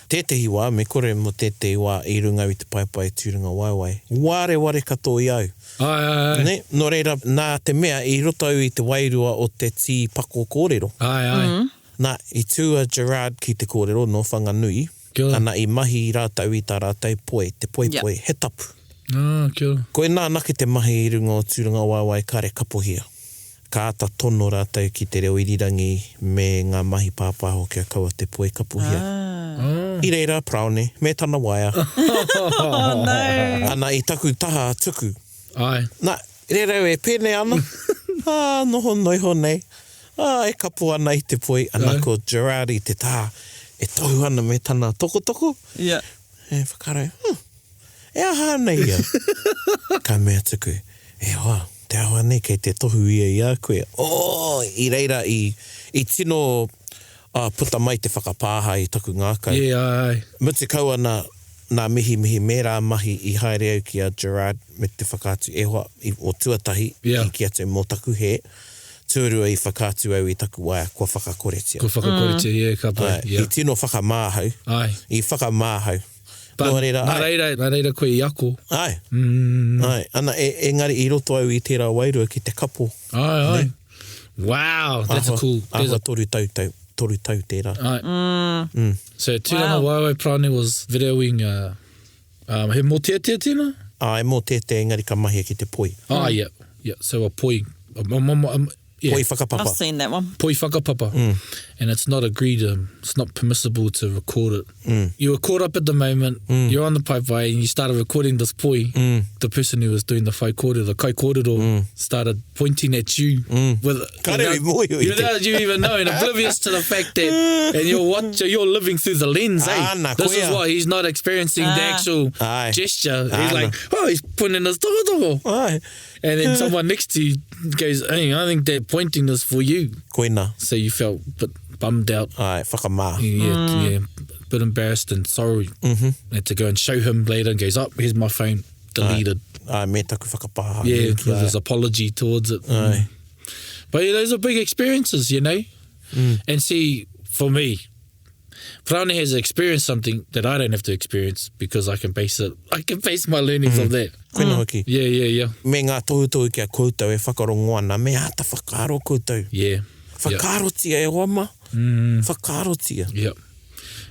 Tētehi wā, me kore mō tētehi wā i runga i te paepae tūrangawaewae. Wareware katoa i au. Āe, āe, āe. Nē, nō reira, nā te mea i roto au i te wairua o te tī pako kōrero. Āe, āe. Nā, i tū a Gerard ki te kōrero nō Whanganui, Kia ora. ana i mahi rātou i tā rātou poi, te poipoi, he tapu. Ah, kia ora. Koinā anake te mahi i runga o Tūrangawaewae kare kapohia. Ka āta tono rātou ki te reo irirangi me ngā mahi pāpāho kia kaua te poi kapohia. I reira a Paraone me tana waea. Oh, no. Ana i taku taha tuku. Āe. Na, reira au e pēnei ana. Ā, noho noiho nei. Ā, e kapo ana i te poi. Ana Āe. ko Gerard i te taha e tohu ana me tana tokotoko. Yeah. E whakaaro, e aha ana ia? Ka mea tuku, e hoa, te awa nei kei te tohu ia i a koe. Oh, i reira i, i tino puta mai te whakapāha i taku ngākau. Yeah, āe, āe. Mutu kau ana nā mihimihi me rā mahi i haere au ki a Gerard me te whakaatu e hoa, i, o tuatahi Yeah. i ki atu mō taku hē. Tuarua i whakaatu au i taku waea kua whakakoretia. Kua whakakoretia, yeah, ka pai. Āe, Yeah. I tino whakamā ahau. Āe. I whakamā ahau. But Nō reira, nā āe. reira, nā reira koe i ako. Āe. Āe. Ana, e, engari i roto au i tērā wairua ki te kapo. Āe, āe. Wow, that's a cool. There's Āhua a, toru tau, tau, toru tau tērā. āe. So Tūranga Waewae Paraone was videoing, he mōteatea tēnā? Āe, mōteatea engari ka mahia ki te poi. Ah, yeah, yeah. So a poi, yeah. Poi whakapapa. I've seen that one. Poi whakapapa. And it's not agreed, it's not permissible to record it. You were caught up at the moment, you're on the paepae and you started recording this poi. The person who was doing the whaikōrero, the kaikōrero, started pointing at you with Kāre i mōhio i te- without you even knowing, oblivious to the fact that, and you're watching, you're living through the lens, eh? Ana, This is koia. why he's not experiencing the actual Aye. gesture. He's Ana. like, oh, he's pointing his tokotogo. Āe. And then someone next to you goes, hey, I think that pointing is for you. Koina. So you felt a bit bummed out. Āe, whakamā. Yeah, yeah, a bit embarrassed and sorry. Had to go and show him later and goes, oh, here's my phone, deleted. Āe, me taku whakapāha. Yeah, Ki with a- his apology towards it. Āe. But yeah, those are big experiences, you know? And see, for me, Paraone has experienced something that I don't have to experience because I can base it, I can base my learnings on that. Koina hoki. Yeah, yeah, yeah. Me ngā tohutohu ki a koutou e whakarongo ana, me āta whakaaro koutou. Yeah. Whakaarotia e hoa mā. Whakaarotia. Yeah.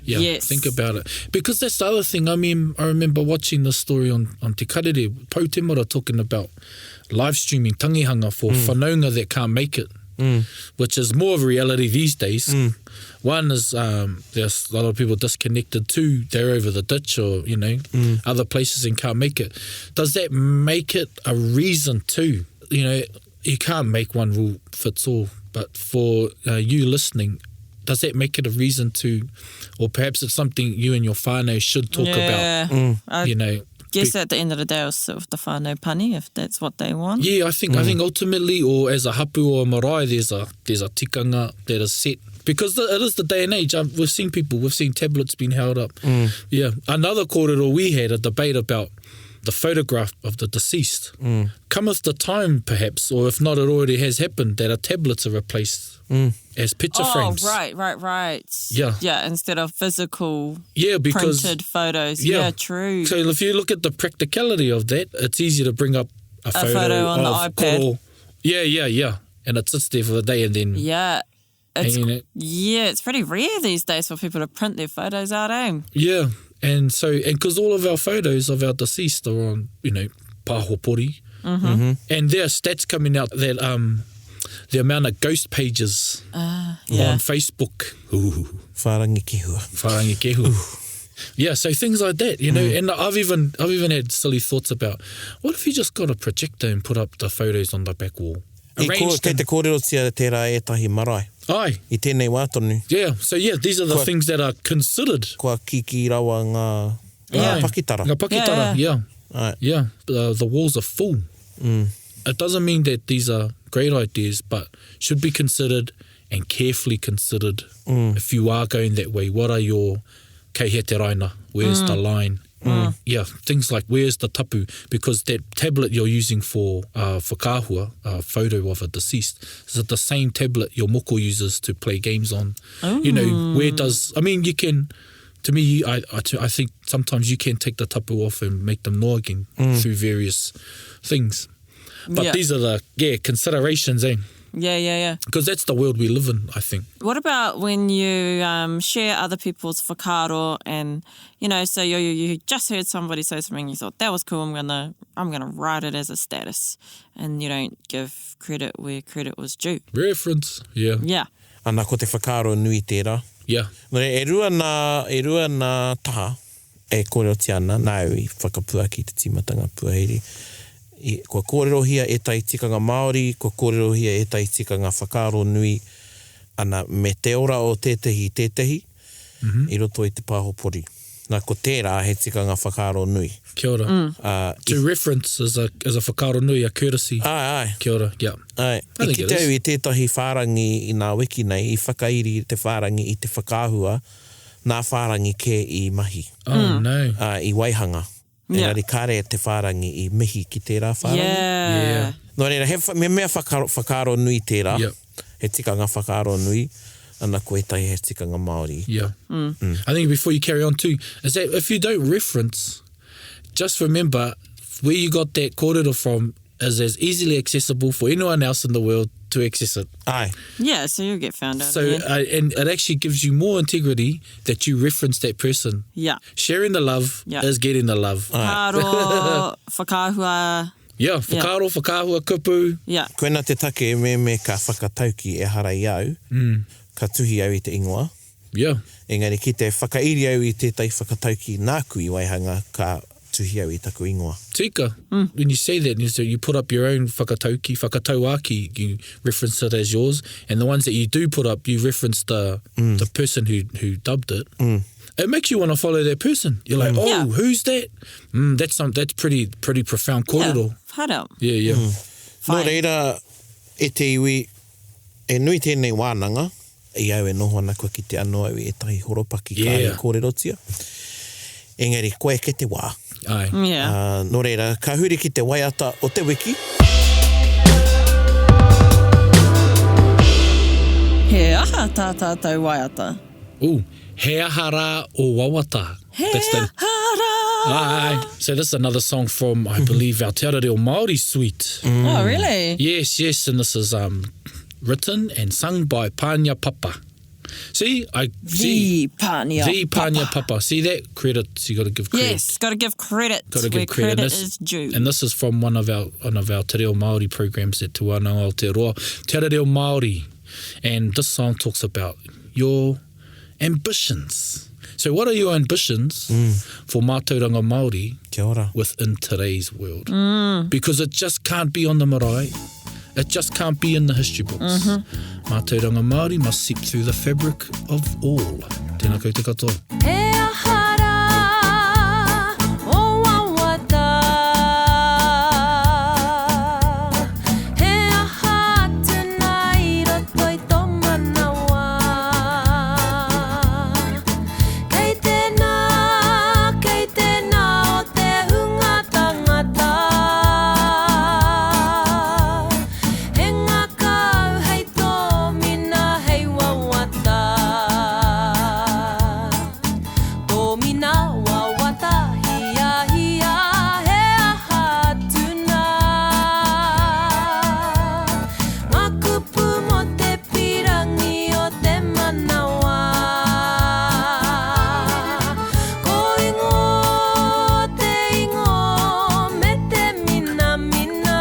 Yeah. Yes. Think about it. Because that's the other thing. I mean, I remember watching the story on Te Karere, Pau Temara talking about live streaming tangihanga for whanaunga that can't make it. which is more of a reality these days. One is um, there's a lot of people disconnected. Two, they're over the ditch or, you know, other places and can't make it. Does that make it a reason too? You know, you can't make one rule fits all, but for uh, you listening, does that make it a reason to, or perhaps it's something you and your whānau should talk yeah. about, I you know? guess be- at the end of the day, I'll sit with the whānau pani if that's what they want. Yeah, I think I think ultimately, or as a hapu or a marae, there's a there's a tikanga that is set because the, it is the day and age. Um, we've seen people, we've seen tablets being held up. Yeah, another kōrero we had a debate about the photograph of the deceased. Cometh the time, perhaps, or if not, it already has happened that our tablets are replaced as picture Oh, frames. right, right, right. Yeah. Yeah, instead of physical Yeah, because printed photos. Yeah, true. So if you look at the practicality of that, it's easy to bring up a, photo, photo on the of iPad. Koro. Yeah, yeah, yeah. And it sits there for the day and then yeah. It's, hanging it. yeah, it's pretty rare these days for people to print their photos out, eh? Yeah. And so, and because all of our photos of our deceased are on, you know, pāhopori. Mm-hmm. And there are stats coming out that um, the amount of ghost pages Yeah. on Facebook. Ooh. Whārangi kehua. Wharangi kehu. Yeah, so things like that, you know, and I've even I've even had silly thoughts about what if you just got a projector and put up the photos on the back wall? I ko, Arranged kei them. te kōrerotia tērā ētahi marae. Aye. I tēnei wā tonu, Yeah. So yeah, these are the Kua- things that are considered. kua kiki rawa ngā, ngā Aye. pakitara. Ngā pakitara, yeah. Aye. Yeah. The, the walls are full. It doesn't mean that these are great ideas, but should be considered and carefully considered if you are going that way. What are your kei he te raina? Where's the line? Yeah, things like where's the tapu? Because that tablet you're using for uh, whakaahua, a photo of a deceased, is it the same tablet your moko uses to play games on? You know, where does, I mean, you can, to me, you- I, I, I think sometimes you can take the tapu off and make them no again through various things. But Yeah. these are the yeah considerations, eh? Yeah, yeah, yeah. Because that's the world we live in, I think. What about when you um, share other people's whakaaro and you know, so you, you you just heard somebody say something, you thought that was cool. I'm gonna I'm gonna write it as a status, and you don't give credit where credit was due. Reference, yeah, Yeah, Ana ko te whakaaro nui tērā. yeah, Nō reira, e rua nā, e rua nā taha e kōrerotia ana, nāu i whakapuaki te tīmatanga puahere. I, kua kōrerohia ētahi tikanga Māori, kua kōrerohia ētahi tikanga whakaaro nui, ana, me te ora o tētehi i tētehi, i roto i te pāhopori. Nā, ko tērā he tikanga whakaaro nui. Kia ora. Uh, To reference is a is a whakaaro nui, a courtesy. ai, ai. Kia ora, yeah. Ai, I i think it kite is. au i tētahi whārangi i nā wiki nei, i whakairi te whārangi i te whakaahua, nā whārangi kē i mahi, Oh no. uh, i waihanga. Yeah. Engari kāre te whārangi i mihi ki tērā whārangi. yeah, Yeah. Nō reira, he, wha- me mea whakaaro, whakaaro nui tērā, Yep. he tikanga whakaaro nui, ana ko ētahi he tikanga Māori. Yeah. I think before you carry on too, is that if you don't reference, just remember where you got that kōrero from is as easily accessible for anyone else in the world to access it. Ai, yeah. So you'll get found out. So, again. uh, and it actually gives you more integrity that you reference that person. yeah, Sharing the love Yeah. is getting the love. whakaaro, whakaahua. Yeah, whakaaro, whakaahua, kupu. Yeah, koina te take me me ka whakatauki e hara i au, ka tuhi au i te ingoa. Yeah. Engari ki te whakairi au i tētahi whakatauki nāku i waihanga, ka tuhi au i taku ingoa. Tika. When you say that, you, say you put up your own whakatauki, whakatauaki, you reference it as yours, and the ones that you do put up, you reference the the person who, who dubbed it. It makes you want to follow that person. You're like, oh, Yeah. who's that? Mm, that's some. That's pretty pretty profound yeah. kōrero. Hard out. Yeah, yeah. Nō Fine. reira, e te iwi, e nui tēnei wānanga, i au e noho ana kua ki te anō au i ētahi horopaki yeah. Yeah. kāre kōrerotia. Engari, koe ke te wā. Aye. Yeah. Uh, nō reira, ka huri ki te waiata o te wiki. He aha tā tātou waiata? Ooh, he aha rā o wawata. He That's the aha rā. Aye. So this is another song from, I believe, our Te Reo Māori suite. Oh, really? Yes, yes, and this is um, written and sung by Pania Papa. See, I see The Pania the Pania Papa. See that credit? You got to give credit. Yes, got to give credit Got to where give credit. credit And this, is due. And this is from one of our one of our Te Reo Māori programs at Te Wānanga o Aotearoa, Te Reo Māori. And this song talks about your ambitions. So what are your ambitions for mātauranga Māori Kia ora. within today's world? Because it just can't be on the marae. It just can't be in the history books. Mātauranga Māori must seep through the fabric of all. Tēnā koutou katoa. He aha rā o wawata He aha atu nā i roto i tō manawa Kei tēnā, kei tēnā o te hunga tangata He ngākau hei tō mina hei wawata Tō mina wawata hia hia he aha atu nā Ngā kupu mō te pirangi o te manawa Ko ingo te ingo me te minamina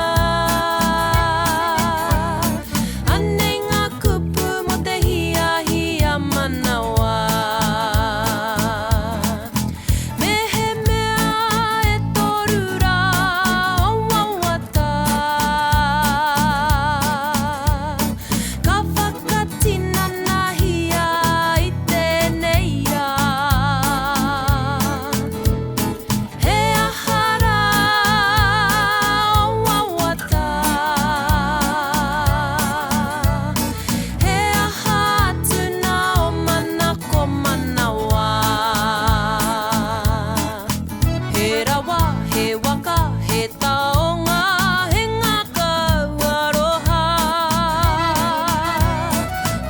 Anei ngā kupu mō te hiahia manawa Me he mea e toru rā o wawata Ka whakatinanahia i tēnei rā He aha rā o wawata He aha atu nā o manako manawa He rawa, he waka, he taonga, he ngākau aroha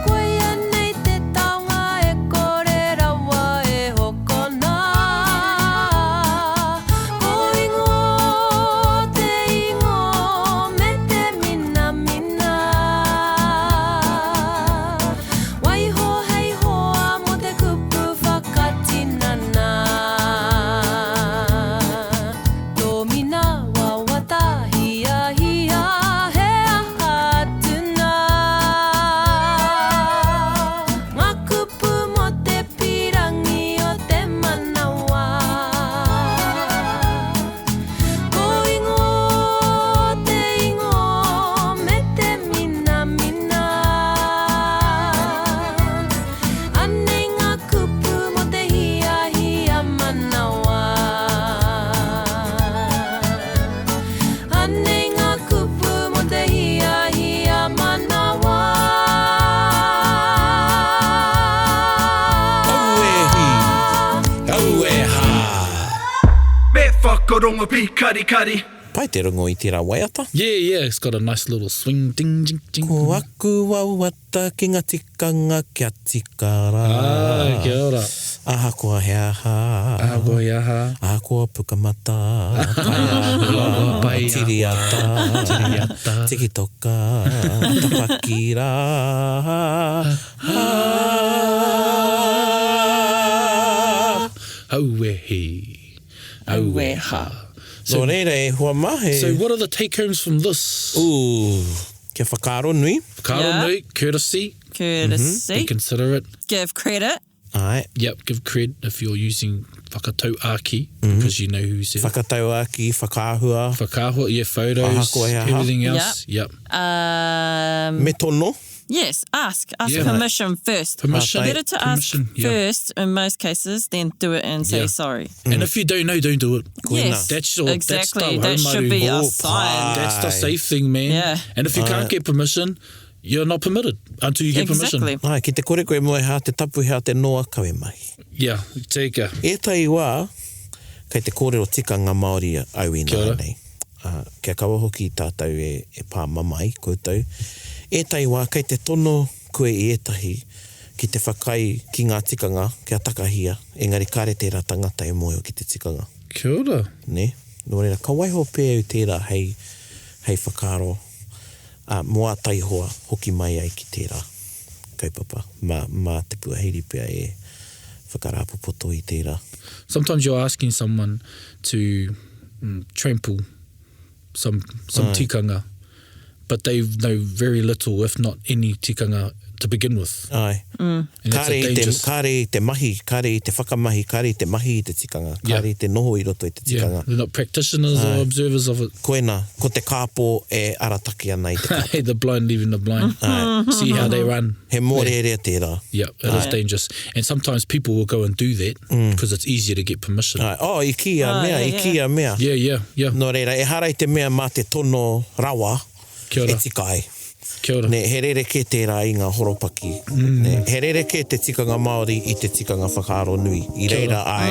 Koia nei te taonga e kore rawa e hokona Ko ingo te ingo me te minamina Waiho hei hoa mō te kupu whakatinana Tō mina wawata hia hia he aha atu nā Ngā kupu mō te pirangi o te manawa Ko ingo te ingo me te minamina Anei ngā kupu mō te hiahia manawa Anei ngā kupu mō te hiahia manawa Aue hi. Aue ha. Me whakarongo pīkarikari. Pai te rongo i tērā waiata. Yeah, yeah, it's got a nice little swing, ding, ding, ding. Ko aku wawata ki ngā tikanga kia tika rā. Ah, kia ora. Ahakoa he aha. Ahakoa he aha. Ahakoa pukamata. Taiahua. Pai ahua. Tiriata. Tiriata. Tikitoka. Tapaki rā. Aue hi. Aue ha. Nō reira e hua mā he... So what are the take-homes from this? Ooh, kia whakaaro nui. Whakaaro Yeah. nui, courtesy, Courtesy. be considerate. Give credit. Ai. Yep, give cred if you're using whakatauākī because you know who said it. Whakatauākī, whakaahua. Whakaahua, yeah, photos, Ahakoa he aha. everything else. Yep. Um, Me tono. yes, ask. Ask Yeah. permission first. Permission. Better to ask Permission, yeah. first in most cases than do it and say Yeah. sorry. And if you don't know, don't do it. Yes, That's your, exactly. That's the that should be Oh, a sign. That's the Aye. safe thing, man. Yeah. And if you can't get permission, you're not permitted until you get permission. Exactly. Ai, ki te kore koe moe hā te tapu hā te noa kawe mai. Yeah, take a. Ētahi wā, kei te kōrero tika ngā Māori au i Kia ora. nei. Uh, kia kaua hoki tātou e, e pā mamae koutou. Ētahi wā, kei te tono koe i ētahi ki te whakai ki ngā tikanga, kia takahia, engari kāre tērā tangata e mōhio ki te tikanga. Kia ora. Ne? Nō reira, ka waiho pē au tērā hei, hei whakaaro uh, mō a taihoa hoki mai ai ki tērā. kaupapa. Mā, mā Te Puaheiri pea e whakarāpopoto i tērā. Sometimes you're asking someone to trample some, some tikanga, but they know very little, if not any tikanga to begin with. Āe. And that's Kāre a i te, dangerous... kāre i te mahi, kāre i te whakamahi, kāre i te mahi i te tikanga, kāre i te noho i roto i te Yeah, tikanga. they're not practitioners or observers of it. Koina, ko te kāpō e arataki ana i te kāpō. Hey, the blind leading the blind. See how they run. He mōrearea tērā. Yeah, it is dangerous. And sometimes people will go and do that because it's easier to get permission. Āe, oh, i kī a Oh, mea, yeah, i kī a mea. Yeah, yeah, yeah. Nō reira, ehara i te mea mā te tono rawa Kia ora. e tika ai. Kia ora. Nē, he rerekē tērā i ngā horopaki. Mm. Nē, he rerekē te tikanga Māori i te tikanga whakaaro nui. I reira, āe,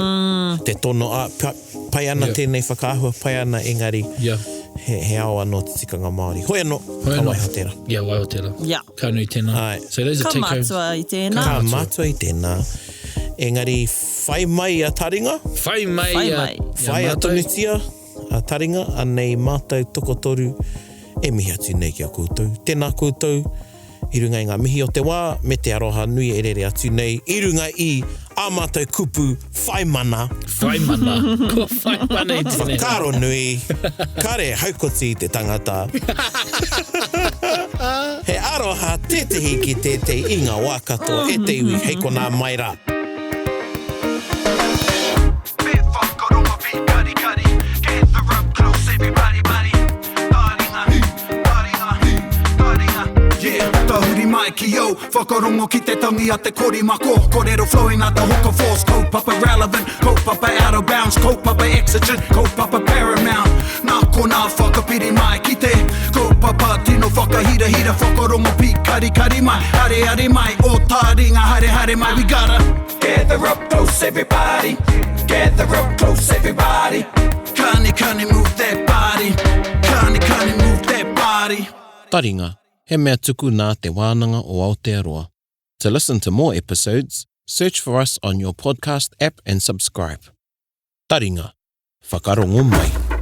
te tono, ā, pa, pai ana Yeah. tēnei whakaahua, pai ana engari, Yeah. he, he ao anō te tikanga Māori. Hoi anō, Hoi ka anō. waiho tērā. Yeah, waiho tērā. Yeah. Ka nui tēnā. Āe. So those are Ka take homes. mātua i tēnā. Ka mātua i tēnā. Engari, whai mai a taringa, Whai mai. Whai a- mai. i a whai a mātou. tonutia a taringa, anei mātou tokotoru e mihi atu nei ki a koutou. Tēnā koutou i runga i ngā mihi o te wā me te aroha nui e rere atu nei i runga i ā mātou kupu whai mana, Whai mana. Ko whai mana i tēnei. whakaaro nui, kare haukoti i te tangata. He aroha tētehi ki tētehi i ngā wā katoa e te iwi hei konā mai rā. Be whakarongo, be karikari. Gather up close, everybody, buddy. Taringa, taringa, taringa. Yeah, tahuri mai ki au. Whakarongo ki te tangi a te korimako. Kōrero flowing like the hook of force. Kaupapa relevant, kaupapa out of bounds. Kaupapa exigent, kaupapa paramount. Nā konā whakapiri mai ki te kaupapa tino whakahirahira. Whakarongo pi karikari mai, haere haere mai. O taringa haere haere mai. We gotta gather up close everybody. Gather up close everybody. Kani kani move that body. Kani kani move that body. Taringa, he mea tuku nā Te Wānanga o Aotearoa. To listen to more episodes, search for us on your podcast app and subscribe. Taringa, whakarongo mai.